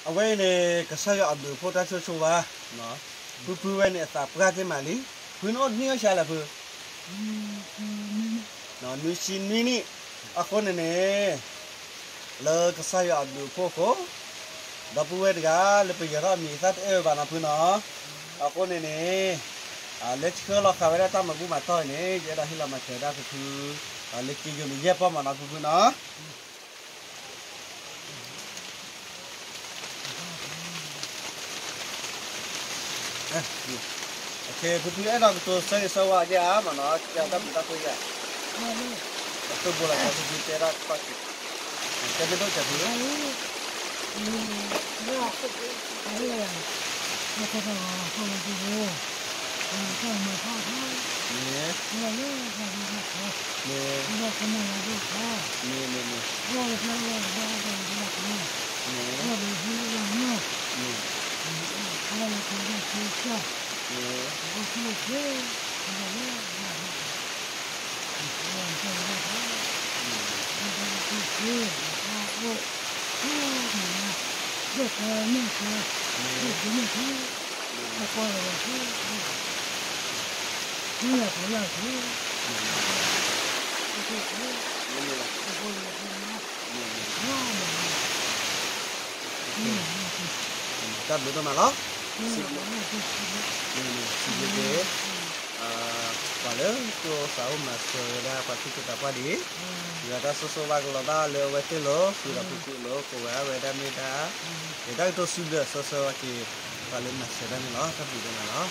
အဝဲအံၤန့ၣ် ကစၢ်ယွၤအဘျုးအဖှိၣ်တၢ်ဆိၣ်ဂ့ၤဆိၣ်ဝါ, ဖုဖုဝဲန့ၣ်အသးပှၢ်သ့ၣ်မးလံ, ဖုနအိၣ်နံၣ်အီၣ်ဆံးလဲၣ်ဖု, နွံဆံနွံနံၣ်, အဃိန့ၣ်န့ၣ် လၢကစၢ်ယွၤအဘျုးအဖှိၣ်အဃိ, ဒီပုၢ်ဝဲၢ်တဂၤလၢပယဲၤထီၣ်အမံၤအသၣ်တအဲၣ်ဝဲဘၣ်နီၤဖုနီၤ, အဃိန့ၣ်န့ၣ် လၢဆှၢလီၤဃာ်ဝဲဒၣ်တၢ်မၤဘူၣ်မၤတီၢ်အံၤန့ၣ် ယအဲၣ်ဒိးဟ့ၣ်လီၤမၤစၢၤဝဲဒၣ်ဖုဖု, လၢက့ယိၤန့ၣ်ယဲၢ်ပီၢ်မးနီၤဖုဖုနီၤ ဖုဖုအဲၣ်ဒိးကတိၤဆၢဂ့ၤဆၢဝါက့ၤဧါမးနီၤ, ကဲတၢ်ဘျုးတၢ်ဖှိၣ်ယၤ, အတိၢ်ဘိလီၤက့ၤဖုဖုတဲဒၣ်ကီၢ်က့ၤ, တဲမ့ၢ်ဒိၣ်ကဲဖု, မ့ၢ်, မ့ၢ်, မ့ၢ်, မ့ၢ်, မ့ၢ်, တၢ်ဘျုးဒိၣ်မးလီၤ, စံးဘျုးက့ၤ ပှၤလၢကျိသးအိၣ်မၤစၢၤဝဲဒၣ်ပှၤသူၣ်က့သးပှၢ်ဒ်အံၤ, ယွၤတၢ်ဆိၣ်ဂ့ၤဘၣ်ကလီၤဘၣ်လၢအဝဲသ့ၣ်လီၤ, ဃုာ်ဒီးဖုဖုလီၤ, ကိးဝဲအဝဲဒၣ်မ့ၢ်ဒၣ်, ယတၢ်ကတိၤစံးဘျုးအစီဆၢဝဲက့ၤ ပှၤလၢမၤစၢၤတၢ်န့ၣ်လီၤ, တၢ်ဘျုးဒိၣ်မးလီၤ.